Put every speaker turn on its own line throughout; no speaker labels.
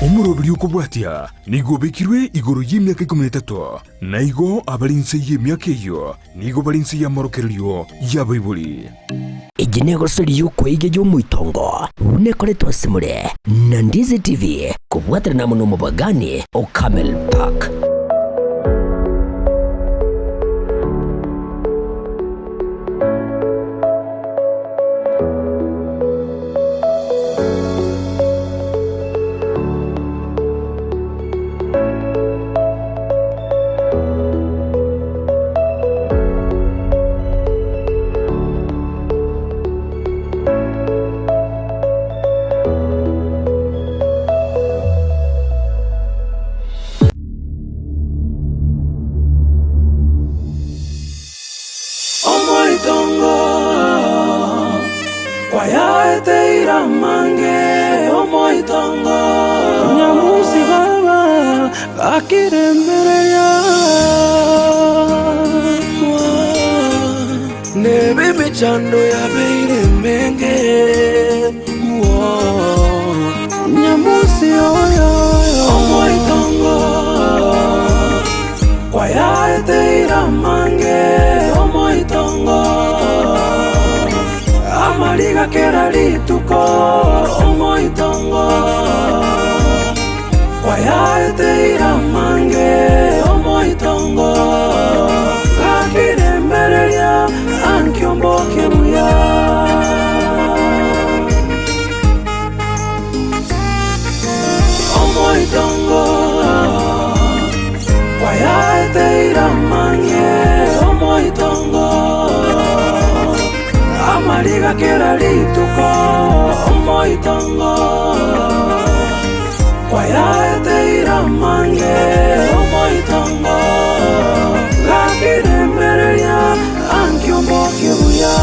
Omoroberi okobwatia nigo obekirwe igoro y'emiaka ikomi na etato, na igo abare inse y'emiaka eyio nigo bare inse y'amorokererio y'abaibori.
Eye negosori y'okweiga y'omoitongo buna ekoretwe ase more na Ndizi TV kobwaterana amo nomobagani o Camel Park.
Omoitongo kwayaeteire amange, omoitongo. Nyamusi baba gakiremereria, Nebe emechando yabeire emenge, Nyamusi oyo, omoitongo. Kwayaeteire amange omoitongo, amariga kera rituko omoitongo. Kwayaeteire amange omoitongo, gakiremereria ankio mboke buya. Omoitongo kwayaeteire amange omoitongo amariga kera rituko omoitongo kwayaeteire amange omoitongo gakiremereria ankio mbokie buya.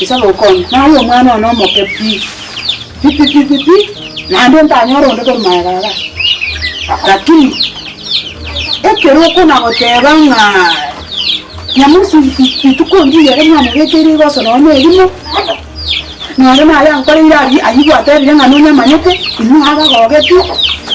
Ise gokonya, naye omwana one omoke pi, pi pi pi pi pi, naende ntanyore onde korwa magega igaa. Lakini ekero okona goteba ng'a nyamusi rituko ndiyo ere mwamobekeire igoso nonye na erimo, nonye naye ankoreire ayio ayio gwatebire ng'a nonyamanyete, inwe abagogetie,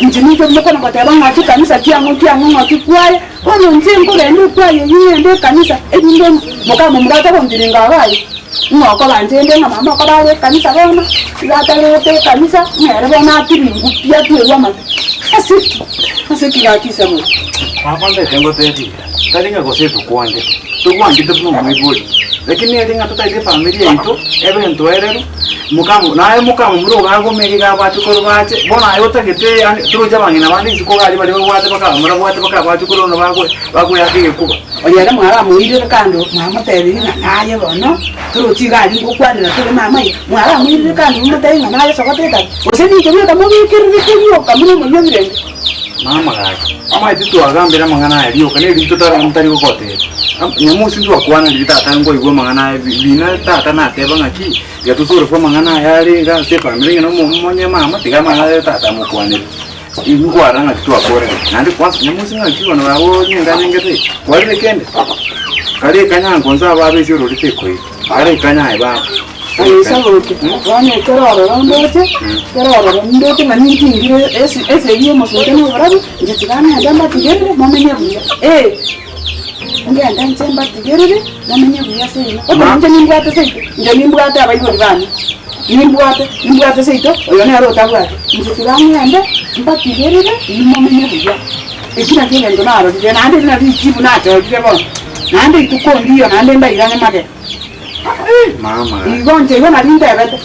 inche ninche mokona goteba ng'a chikanisa chiang'o chiang'o ng'aki kwaye. Bono inche nkogenda ekwaya eyio ng'ende ekanisa, erinde mokamomura atagontiringa abaye, ng'a okoba inche inde ng'a mama okoba are ekanisa bono, iga atarete ekanisa, ng'a ere bono atiringwe pi atwerwe amate. Ase ki? Ase ki gaki ise bono?
Papa ntaete ngotebie, tari ng'a gose tokwanchete, togwanchete buna omoibori, lakini ere ng'a totaete efamiri yaito ebe entoereru, Mokamo, naye mokamomura ogagome iga abache korwa bache, bono aye otagete yaani toroche abang'ina bande isiko iga aria baria babwate bakamura bwate bakabache korwa bono bakwe bakoyaka egekuba.
Oyo ere mwaramoirire kando, mwamotebirie ng'a naye bono torochi iga aria ngokwanera tore mama iga, mwaramoirire kando momotebie ng'a naye sogote etabi, gose ninche bweka mobekerere keri oka buna omoyio ebirenge.
Mama gaki, omanyete twagambire amang'ana aya rioka na eri totari ntari gogotebia. Nyamosi ntwakwana riria tata nkoigwa amang'ana aya bi bina tata nateba ng'aki, tiga tosorokwe amang'ana aya are iga ase efamiri ng'a nomo omonye mama tiga amang'ana aya tata amokwanere. Nkwarora ng'aki twakorire, naende kwanza nyamosi ng'aki bono baba onye nyengete iga, kwarire kende? Kare ekanyango nse ababa ase orori tekoira, kare ekanyaye baba.
Aye Sadoki, bono ekero ororo ndoche, ekero ororo ndoche ng'a nintingire ase esegi y'omosunte na oborabu, inche tiga ngende mbatigerere momenye buya. Ee, ngende inche mbatigerere momenye buya ase ime. Ekero inche nimbwate seito, inche nimbwate abaibori bane, nimbwate, nimbwate seito, oyo nere otabwati. Inche tiga ngende mbatigerere inwe momenye buya. Eki nakio egento narorire, naende eri nario richibu nachorire bono, naende rituko ndiyo naende ndairane magega. Igo inche igo nari ntebete,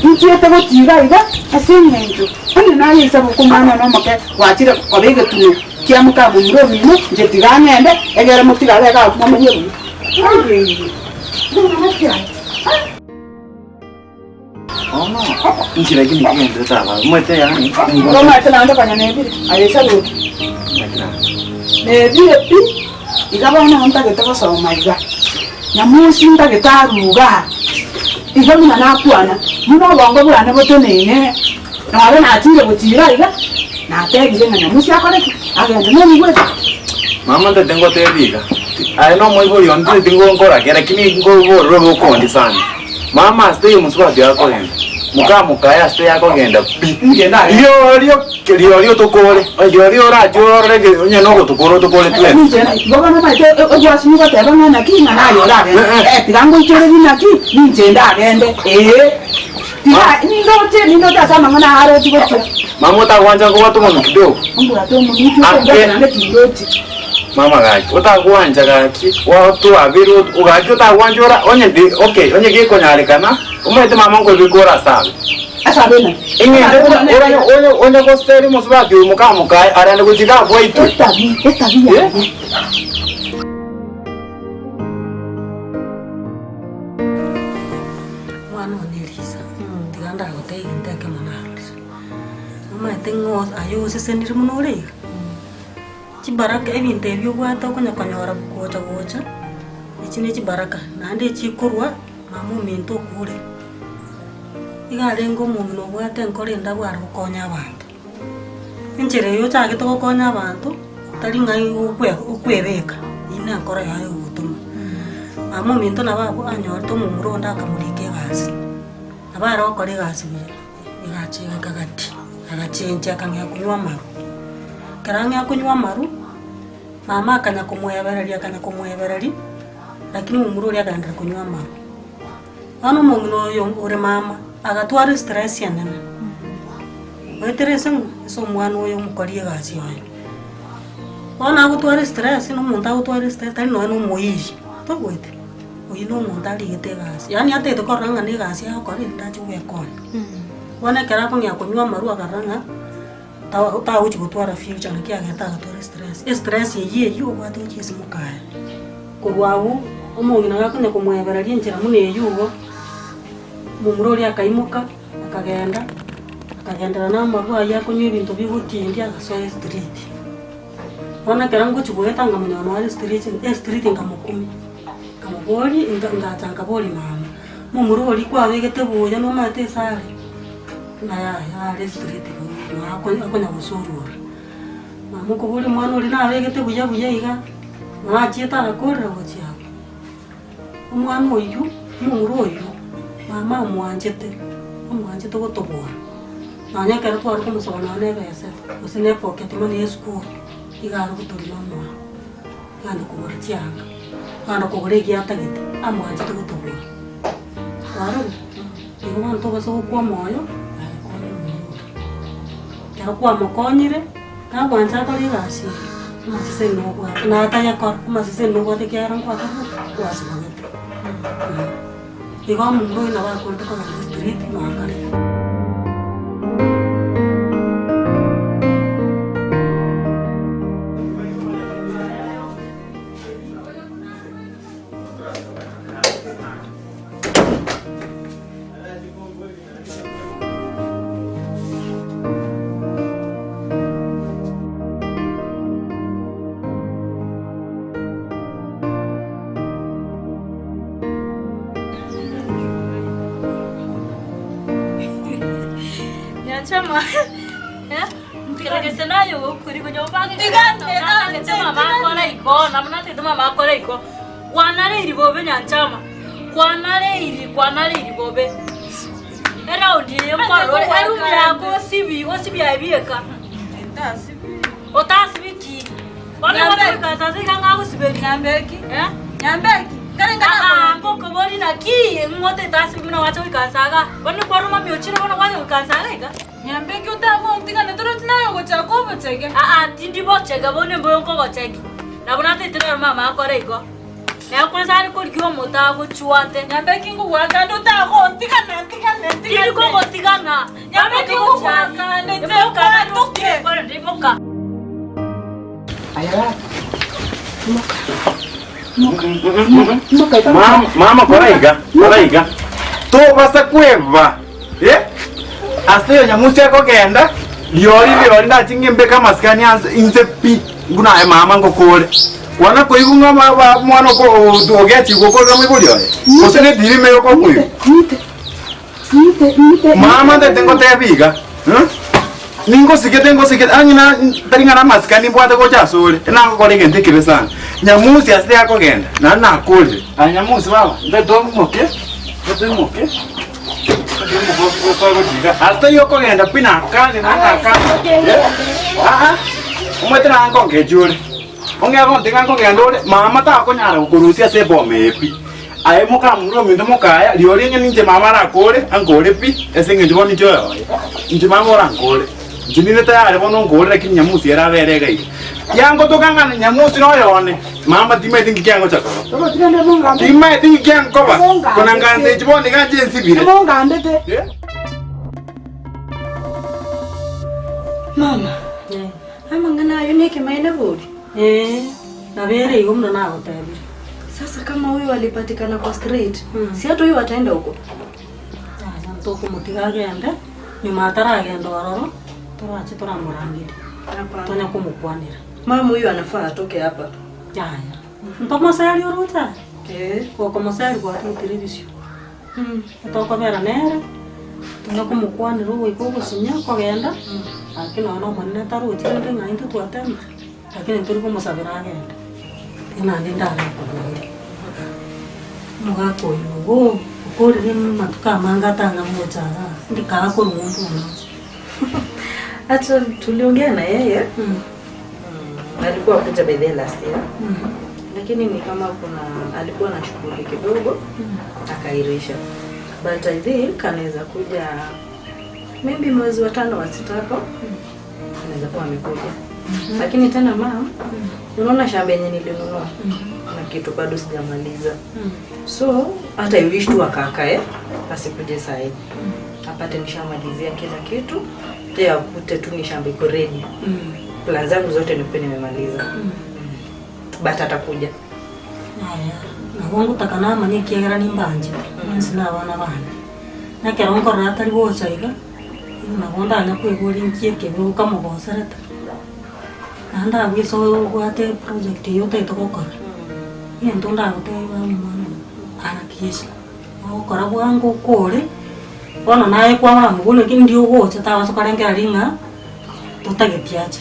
Nchiete gochia iga iga ase engencho onye naye ise boka omwana one omoke gwachire koba egetunwa kia moka momura omino, inche tiga ng'ende, egere motigare iga abwo momenye buya. Omanyete naende konya nebire, aye Sadoki, nebire pi, iga bono ntagete gosoma iga, Nyamosi ntagete arue igaa, iga buna nakwana, buna obongo bwane boteneine, nore nachire gochia iga iga, natebire ng'a Nyamosi akore ki? Agende nonyigwete?
Mama ntagete ngotebie iga, aye nomoibori one tintageti nkorakera lakini nkoborora obe okondi sana. Mama ase taiyo mosubati akogenda, moka mokaye ase taiyo akogenda pi. Riorio riorio tokore, riorio orache orore ge onye na ogotokora otokore twensi.
Inche igo bono omanyete egwasini goteba ng'a naki ng'a naye oragende, eh tiga ngoichorerie naki, ninche ndagende ee. Tiga nindoche nindoche ase amang'ana aya arochi gochia.
Mama otagwancha nkobwate omonwa kidogo.
Ombwate omonwa inche
Ake.
okombwata naende tindochi.
Mama gaki, otagwancha gaki, twabire gaki otagwancha ora onye ndi okay, onye gekonyarekana, omanyete mama nkoebeka ore ase abe.
Ase abe naki?
Eng'encho buna ore onye onye goseri omosubati oyo moka mokaye arende gochia iga abwo aitwe.
Etabi, etabi yaye.
Omwana one Elisa, tiga ndagotebie egento ekemo narorire. Omanyete ng'a aye osesenire buna ore iga? Chibaraka ebinto ebi obwate okonya konyora gocha gocha, echi ne chibaraka, naende echikorwa mama ominto okure. Iga arenge omong'ina obwate enkoro endabu are gokonya abanto. Enchera eye ochagete gokonya abanto, tari ng'a okwe okwebeka, eywo na enkoro yaye egogotoma. Mama ominto nabo abwo anyorete omomura onde akamorika egasi, nabo are gokora egasi buya. Egacha egaka gati, agachenchia akang'ea konywa amaru. Ekero ang'ea konywa amaru, mama akanya komoebereria akanya komoebereria, lakini omomura oria akaenderea konywa amaru. Bono omong'ina oyo ore mama, agatwara estress enene, goetera ase ng'o? Ase omwana oyo omokori egasi oye. Bono agotwara estress, na omonto agotwara estress tari nonye na omoiri, toigwete? Oyio na omonto arigete egasi, yaani atagete korora ng'a na egasi agokora erinde ache goekonya. Bono ekero akong'ea konywa amarwa akarora ng'a ta- tagochi gotwara future naki agete agatwara estress. Estress eyio eyio obwate gochia ase mokaye. Korwa abwo, omong'ina gakonya komoebereria enchera buna eyio igo, omomura oria akaimoka, akagenda, akagenderera na amarwa ayio akonywa ebinto bigotindia agasoa estreet. Bono ekero ngochia goeta nkamanya bono are estreet estreet nkamokumia, nkamoboria nka ngacha nkaboria mama, momura oria kwabegete buya nomanyete ase are? Ng'a yaya are estreet noo akonya gosorora. Mama okoboria omwana oria nabegete buya buya iga, noo achiete agakorera gochia abwo. Omwana oyio, omomura oyio, mama amwanchete, amwanchete gotobora. Nonya ekero tware komosaba nonya na ebesa, gose na epocket money ya esukuru, iga are gotorina omoyo, ogenda kogora chianga, ogenda kogora egia atagete, amwanchete gotobora. Kwarorire? Igo bono tobasa gokwa omoyo, aye konya omomura oria. Ekero kwamokonyire, tagwancha akore egasi eye, amaseseni nobwate, na atayekora, amaseseni nobwate ekiagera nkwakorire ki? Kwasibogete. Igo omomura oyio nabo akorete kogenda estreet nonya kare.
Nyachama nkerogese naye ogokuri konya obange natagete mama akore igo nabo natagete mama akore igo kwanareiri bobe Nyanchama kwanareiri kwanareiri bobe Eround eye nkorora eroom yako osibi osibi aye bieka otasibi ki bono gotoika sasa iga ng'agosiberia
Nyambeki.
Eh?
Nyambeki. Kare ngana.
Ah, ngokobori naki ng'o otasibi buna gwacha goikansa iga bono kwaroma miochire bono gwacha goikansa iga iga
Nyambeki otagontigana torochi naye ogochaka obochege.
Aa tindi bochege bono mboyo nkogochegi nabo natagete naro mama akore igo. Nere kwanza are korigia omote agochwate.
Nyambeki ngogoakande otagontigana ntigane ntigane.
Tindi kogotigana.
Nyambeki ngogoakande ntigane.
Imoka.
Aya gaki, imoka, imoka, imoka, imoka iga.
Mama, mama kora iga, kora iga. Tobasa kweba. Eh? Ase oyo nyamusi akogenda, riori riori ndache ng'imbeke amasikani ase inse pi, buna aye mama ngokore. Kwana koigwa ng'a ba- ba- omwana oko ogechigwa okorera moibori oye, gose ne edirima eye okokoigwa.
Ng'ite, ng'ite, ng'ite, ng'ite.
Mama ntete ngotebie iga, eh, ningosigete ngosigete onye na tari ng'a namasikani mbwate gocha asore, nagokora egento ekebe sana. Nyamusi ase akogenda, naende nakorire. Aye Nyamusi baba, ntete omoke. Otemoke. Ase taiyo okogenda pi nakane na nakane. Aa, omanyete naye nkongechi ore. Ong'e gontiga nkogenda ore, mama takonyara gokorusia ase eboma eye pi. Aye mokamura ominto mokaya, rirorio onye ninche mama arakore, ankore pi, ase eng'encho bono inche oyoye. Inche mama orankore. Inche ninde tayari bono onkore lakini nyamusi ere abere iga iga. Kiangotoka ng'a nyamusi noyo one, mama timaeti nki kiangocha koba. Timaeti nki kiankoba, kona ngansa echi bono iga nche nsibire.
Mama, amang'ana ayio nekemanyererio bori? Ee, nabo ere igo buna nagotebire.
Sasa kama huyu alipatikana kwa street, si hata huyu ataenda huko?
Yaya ntokomotiga agende, nyuma ataragenda ororo, torache toramorangerie, tonya komokwanera.
Mama huyu anafaa atoke hapa.
Yaya, ntomoserie oroche aye? Gokomoseria gwatotire ebisio. Tokobera nere, tonya komokwanera ogoika ogosinya kogenda, lakini nonya na Omonene tarochi rende ng'a intwe twatemire, lakini ntori komosabera agende. Tiga naende ndarakoborie, omogaka oyio ogo okorire amatuko amange atang'a gocha igaa, indi kaa korwa ng'umbu onoche.
Hata tuliongea na yeye alikuwa akuja by the last year lakini ni kama kuna alikuwa na shughuli kidogo akairisha but I think anaweza kuja maybe mwezi wa tano wa sita hapo anaweza kuwa amekuja lakini tena mam unaona shamba yenye nilinunua na kitu bado sijamaliza so hata I wish tu akakae asikuje sahi apate nishamalizia kila kitu pia akute tu ni shamba iko ready plan zangu zote nikuwe nimemaliza but atakuja
Yaya, nabo ngotaka namanye ekiagera nimbanchete, inse na abana bane. Na ekero nkorora atari gocha iga, nabo ndanya koigwa inki ekebe okamogoserete. Naende abwo ase obwate eproject eywo otagete gokora, egento ndagotebie baba omwana one, harakisha, ogokora bwango okore, bono naye kwamora naki ndi ogocha tabasa korengereria ng'a totageti ache.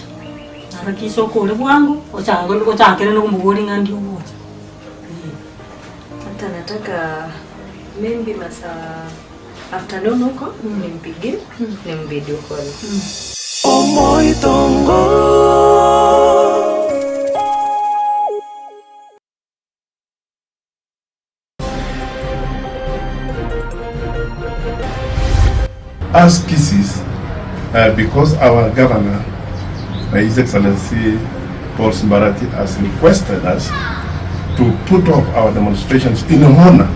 Harakisha okore bwango, ochange ochakere na komoboria ng'a ndi ogocha, eh.
Hata nataka maybe masaa afternoon huko nimpigie nimvideo call.
Omoitongo.
As Kisiis, because our governor, His Excellency Paul Simbarati, has requested us to put off our demonstrations in honor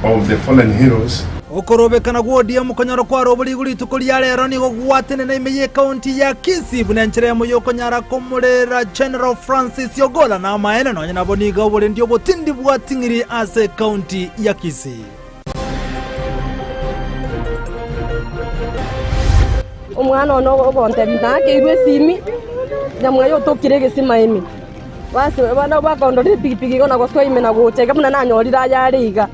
of the fallen heroes.
Okorobekana gw'ODM konyora kware oborigwe rituko ria rero nigo gwatenena ime y'ekaunti ya Kisii buna enchera emo y'okonyara komorera General Francis Ogolla na amaene nonya nabo nigo oborendi obotindi bwating'iri ase ekaunti ya Kisii.
Omwana one ogontebia, Naakeirwe esimi, nyamweya otokire egesima ime. Basi abana bakondorera epigipigi igo na gosoa ime na gocha iga buna nanyorire ayare iga.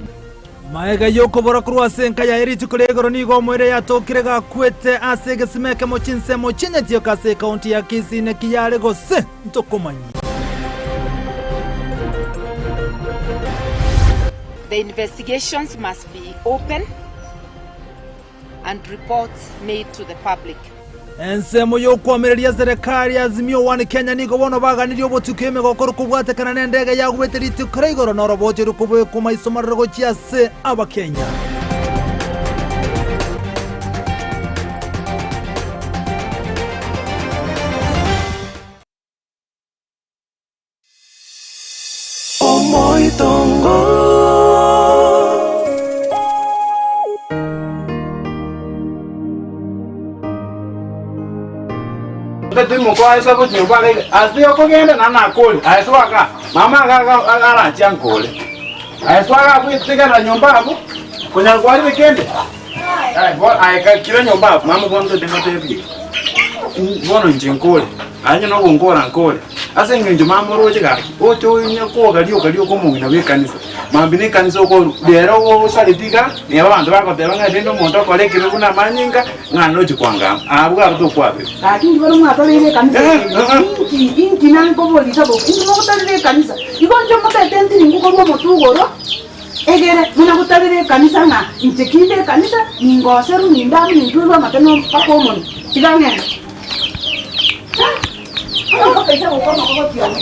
Magega y'okobora korwa ase enka yaye rituko ria igoro nigo omoerio yatokire gakwete ase egesima ekemo chinsemo chi'Nyatioka ase ekaunti ya Kisii neki yare gose ntokomanyia.
The investigations must be open and reports made to the public.
Ensemo y'okwamereria serekari Azimio One Kenya nigo bono baganirie obotuko emegoko rokobwatekana nendege yagwete rituko ria igoro na oroboti rokobekwa maiso marore gochia ase Abakenya.
Omoitongo.
Timokoaisa gochia mpaka iga. Ase okogenda na nakore. Aye soa Mama agaranche ankore. Aye soa agwetigerera nyomba abwo. Konyara kwarire kende. Aye bo aye kira nyomba abwo. Mama bono tete ngotebie. Bono inche nkore. Aye onye nogonkora nkore. Ase eng'encho mama oroche gaki, oche onye koga rioka rioka omong'ina bw'ekanisa. Mambia na ekanisa okorwa, rero ogosareti iga, neba abanto bagoteba ng'a rende omonto okore ekibe buna amanyinga, ng'a nochi kwangama. Abwo abwo tokwaberwa.
Gaki inki bono mwatoreire ekanisa eye? Inki, inki nankoboria sababu, inki mogotorera ekanisa? Igo inche motete ntiringu korwa omotwe igoro. Egere buna gotarire ekanisa ng'a inche kinde ekanisa, ningoserwe, ninde amo, nintwerwe amate no mpaka omonwe. Tiga ng'ende. Ha! Mpaka ise gokwa omokogoti one.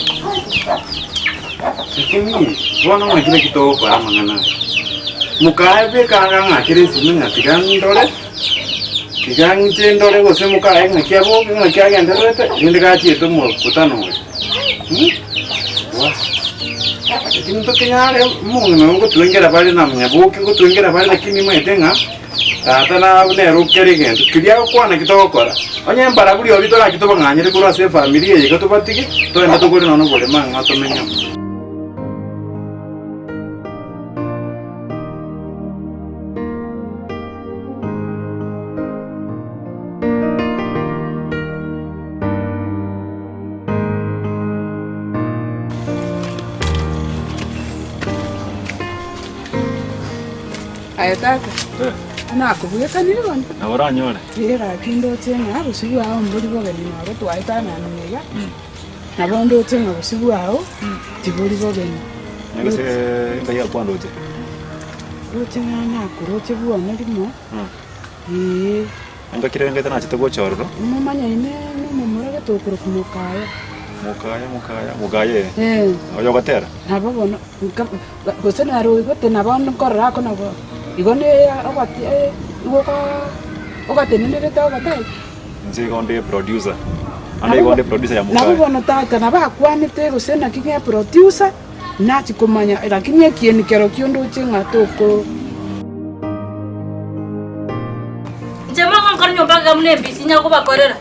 Lakini bono ng'aki naki togokora amang'ana aya? Mokaye beka anga ng'akere esimi ng'a tiga ndore, tiga ng'iche ndore gose mokaye ng'aki aboke ng'aki agendererete, rende gachiete omokutano oyo. Mh! Lakini ntokenyare omong'ina oyo ngotwengera bare na nyaboke ngotwengera bare lakini nimanyete ng'a tata nabo nere okere egento keria agokwana ki togokora. Onye mbarabwo rirorio torachie tobang'anyere korwa ase efamiri eye iga tobatige, togende togore nonya oboremo ang'e tomenye amo.
Aye tata, nakobwekanire bono.
Nabo oranyore.
Ee gaki ndoche ng'a bosio bwao mbori bogeni noro twaetanana iga, nabo ndoche ng'a bosio bwao tibori bogeni.
Gose ngai akwandoche.
Ndoche ng'a nakoroche bwane rimo, ee.
Engaki rengete nachete gocha ororo.
Momanyaine nomomura gete okorokwa Mokaya.
Mokaya, Mokaya, Mokaya ee.
Ee.
Oyo ogotera?
Nabo bono, nka- gose nere oigwete nabo nkorora ako nabo, igo ne ogoti igo oka ogatenenerete ogoteba.
Inche igo nde producer. Ande igo nde producer ya
Nabo
Mokaya.
bono tata nabo akwanete gose naki ng'a eproducer, nachia komanya lakini ekieni kerokio ndoche ng'a toko.
Inche mogo nkore nyomba iga buna embisi inya kobakorera.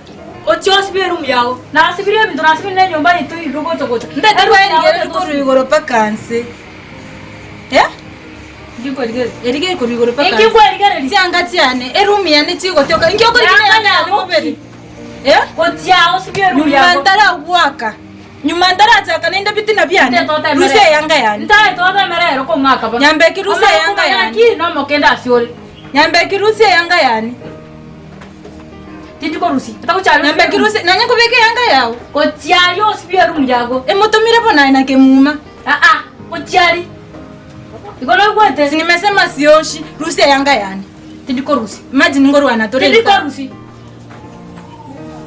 Ochie osibie eroom yago. Nasibirie ebinto nasibirie na enyomba yaito iga gocha gocha.
Ndete kwerigereria korwa igoro mpaka nse. Eh? Erigereria korwa igoro mpaka
Inki
nse.
nkwerigereria?
Chianga chiane, eroom yane chigotioka. Inki okorigereria
Yanga
yanga yane
yago
mobere?
ki?
Eh?
Gochia osibie eroom
Nyuma
yago.
ntaragwaka. Nyuma ntarachaka naende ebitina biane, rusia eyanga yane. Nyambeki rusia eyanga yane. Nyambeki rusia eyanga yane. Nyambeki rusia, nanye nkobeka eyanga yao. Emotomire bono aye na kemuma. Sinimesema sioshi, rusia eyanga yane. Imagine ngorwana tore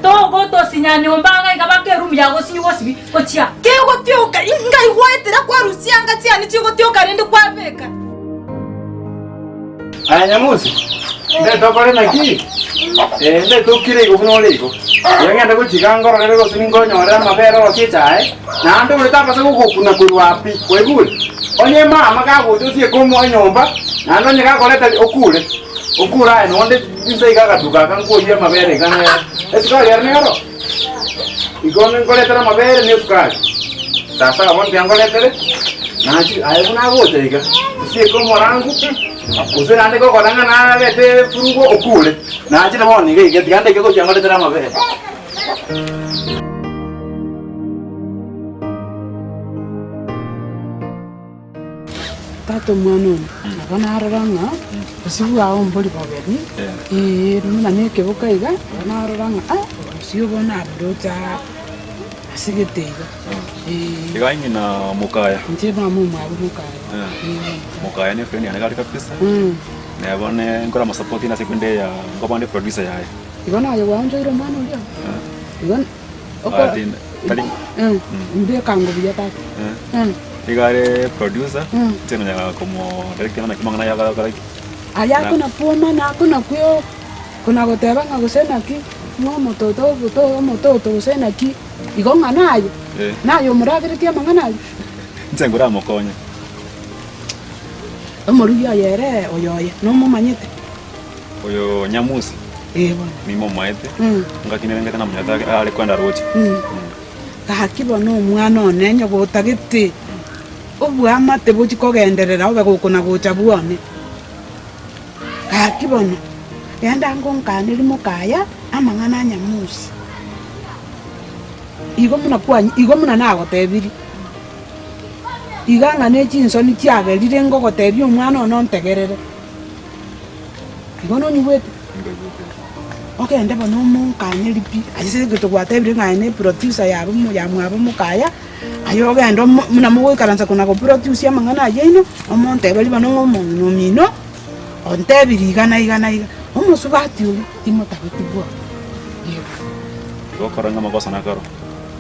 Togotosinya nyomba iga iga baka eroom ya gosinywa gosibi gochia.
Kegotioka ingai gwaetera kwarusia anga chiane chigotioka rende kwabeka.
Aya Nyamusi, ndete okore naki? Eh, ndete okire igo buna ore igo. Iga ngende gochiga ngororere gose ninkonyore amabere orosie echae, naende ore tabasa gogokuna korwa api, kwaigure? Onye mama kagocha osie komoa enyomba, naende onye gakoreta okure. Okure aye nonde inse iga agatuka aka nkoyia amabere iga nere. Esukari ere nero? Igo nkoretere amabere na esukari. Sasa bono tiga nkoretere, nachi aye buna agocha iga, osieke omorangu, gose naende gokora ng'a narete efurugo okure, nachire bono iga iga tiga ndeke gochia nkoretere amabere.
Tata omwana one, nabo narora ng'a bosio bwao mbori bogeni, ee buna na ekeboka iga, nabo narora ng'a ah obosio obo naboroche aa ase gete iga, ee.
Iga ng'ina mokaya.
Inche mama omwabo mokaya, ee.
Mokaya ne friend yane gari kabisa, neba ne nkora mosupport ase ekunde ya nkoba nde producer yaye.
Igo naye gwaonchoire omwana oria? Igo oko
Ati tari
mbeka ngo buya tata.
Iga are producer, inche nonyara komo direct naki amang'ana aya agakora ki?
Aya akona kwomana akona kwio kona goteba ng'a gose naki ng'a omototo oboto omototo gose naki, igo ng'a naye, naye omorageretie amang'ana ayio.
Inche nkoramokonye.
Omorugi oye ere oyoye, nomomanyete?
Oyo Nyamusi,
Ee bono.
nimomaete, ngaki nerengete namonyete are kwenda roche.
Gaki bono omwana one onye gotagete oboamate bochie kogenderera obe gokona gocha bwone. Gaki bono, genda ngonkanerie mokaya amang'ana a Nyamusi. Igo buna kwany igo buna nagotebirie, iga ng'a ne chinsoni chiagerire ngogotebia omwana one ontegerere. Igo nonyigwete? Ogende bono omonkanyeri pi, ase egento gwatebire ng'a aye ne producer yabo mo yamwabo mokaya, Aye ogende omo buna mogoikaransa kona goproduce amang'ana ayio aino, omonteberi bono ng'a omong'ina omino ontebirie iga na iga na iga, omosubati oria timotageti bwango.
Igo okora ng'a amagoso nakaro.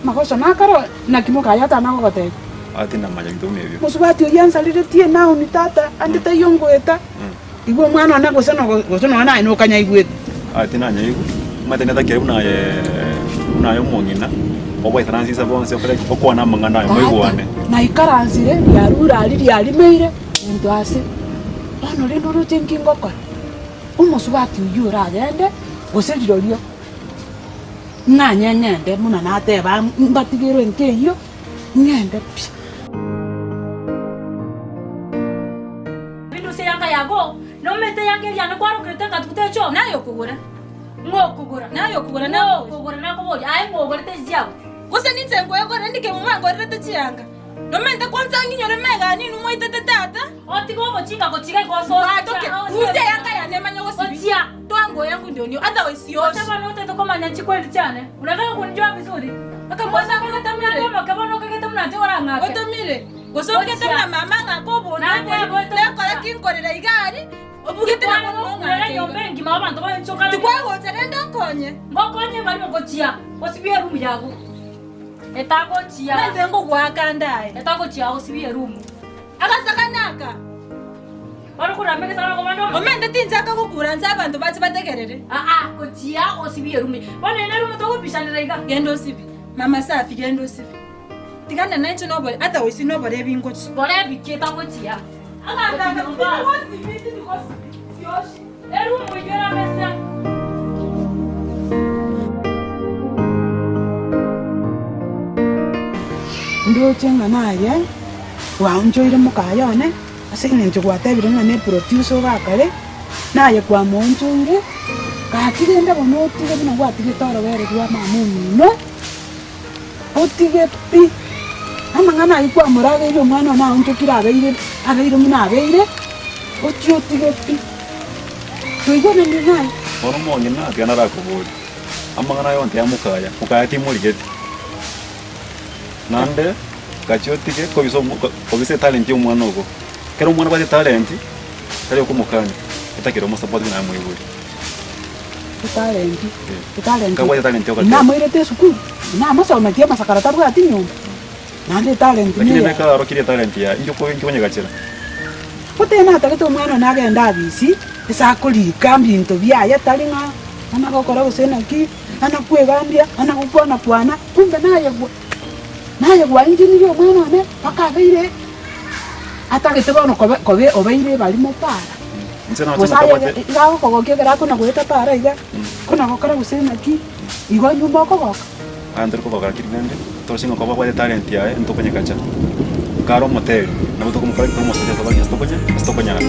Amagoso nakaro, naki mokaye atana gogotebia?
Aa tindamanya binto buna ebio.
Mosubati oyio ansareretie Naomi tata, ande taiyo ngoeta. Igwa omwana one gose no gose nonya naye nokanyaigwete.
Aa tinanyaigwa, omanyete netakire buna aye buna aye omong'ina, ogoikaransa inse bonsi okore ki? Okwane amang'ana aye
Tata,
moigwane.
naikaransire, riarure aria riarimeire, into ase. Bono rende oroche nki ngokora? Omosubati oyio oragende, gose rirorio. Ng'anye ng'ende buna nateba mbatigerwe nkeyio, ng'ende pi.
Bindusie yanga yago, nomete yanga eria yane kwarokerete ngatuguta echo.
Naye okogora.
Ng'o okogora?
Naye okogora
Ng'o
nakoboria.
okogora nakoboria? Aye ng'o ogorete echi chiago?
Gose ninche nkoegorera ndike mwangorerete chianga? Nomente kwansa ng'inyore megani inwe mwaitete tata.
Otige obochinga gochiga igo osoe.
Bwatoke, rusia eyanga yane emanye gosibia.
Gochia.
Toa nguo yangu ndio nio, otherwise sioshi.
Gose bono otagete komanya chikweli chiane? Unataka kunijua vizuri?
Akamwana
Gose
otomire.
omoke bono okagete buna inche orang'ake.
Otomire. Gose obugete buna mama ng'ake obonto obori, nekora ki nkorera iga aria, obugete na bono ng'ake iga.
Enyomba engima abanto baenchokana.
Tikwagocha rende nkonye.
Ngokonye barimo gochia osibie erumu yago. Etagochia.
Nainche ngogoaka nde aye.
Etagochia osibie erumu.
Agasakana aka.
Bono korwa egesakana kobande omo.
Omente tinchaka gokura nse abanto bache bategerere.
Aa, gochia osibie erumu. Bono ere erumu togopishanera iga.
Genda osibie. Mama Safi genda osibie. Tigana nainche nobore otherwise nobore ebi ngochia.
Bora ebiki etagochia.
Aganda aka tindi gosibi tindi gosibi sioshi.
Erumu eyio eramese.
Ndoche ng'a naye gwaonchoire mokaye one, ase eng'encho gwatebire ng'a ne producer ogakare, naye kwamoonchoire, gaki rende bono otige buna gwatigete orobere rwa mama omino, otige pi, amang'ana aywo kwamorageirie omwana one aonchokire abeire abeire buna abeire, ochie otige pi. Toigwanani naye.
Bono omong'ina tiga narakoborie, amang'ana aya onsi amokaya, mokaya timorigeti. Naende gachia otige kobisa omo kobisa etalent ya omwana ogo. Ekero omwana abwate etalent, tari okomokania, otakire omosupport buna aye moibori.
Etalent, etalent,
Kabwate etalent ogateba.
namoirete esukuru, namosometie amasakara tabwati nyomba, naende etalent
Lakini
neye.
neka arokirie etalent yaye, inki oko inki okonyegachera?
Gotee natagete omwana one agende abisi, ase akorika mbinto biaye tari ng'a ana gokora gose naki, ana kwegambia, ana gokwana kwana, kumbe naye gwa naye gwaenchinirie omwana one mpaka abeire atagete bono koba kobe obeire ebarimo para.
Inche nache
Gose aye
nakabwate
iga agokogokia ekero akona goeta para iga, kona gokora gose naki, igo nyuma okogoka.
Aya ntori kogoka lakini rende toroche ng'a kobwate etalent yaye ntokonyekacha. Kare omoteri nabo tokomokora ki tokomosaidia ase ase tokonya ase tokonyara.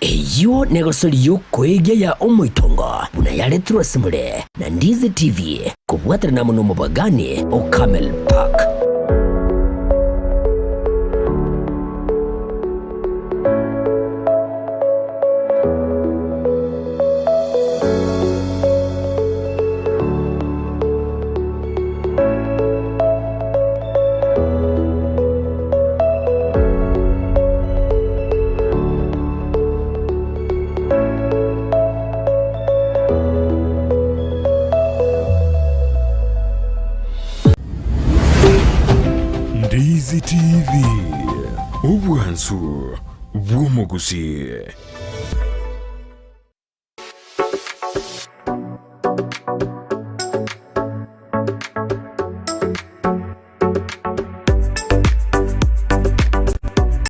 Eyio negosori y'okoegia ya omoitongo buna yaretirwe ase more na Ndizi TV kobwaterana amo nomobagani o Camel Park.
Ndizi TV, obwansu. bw'omogusii.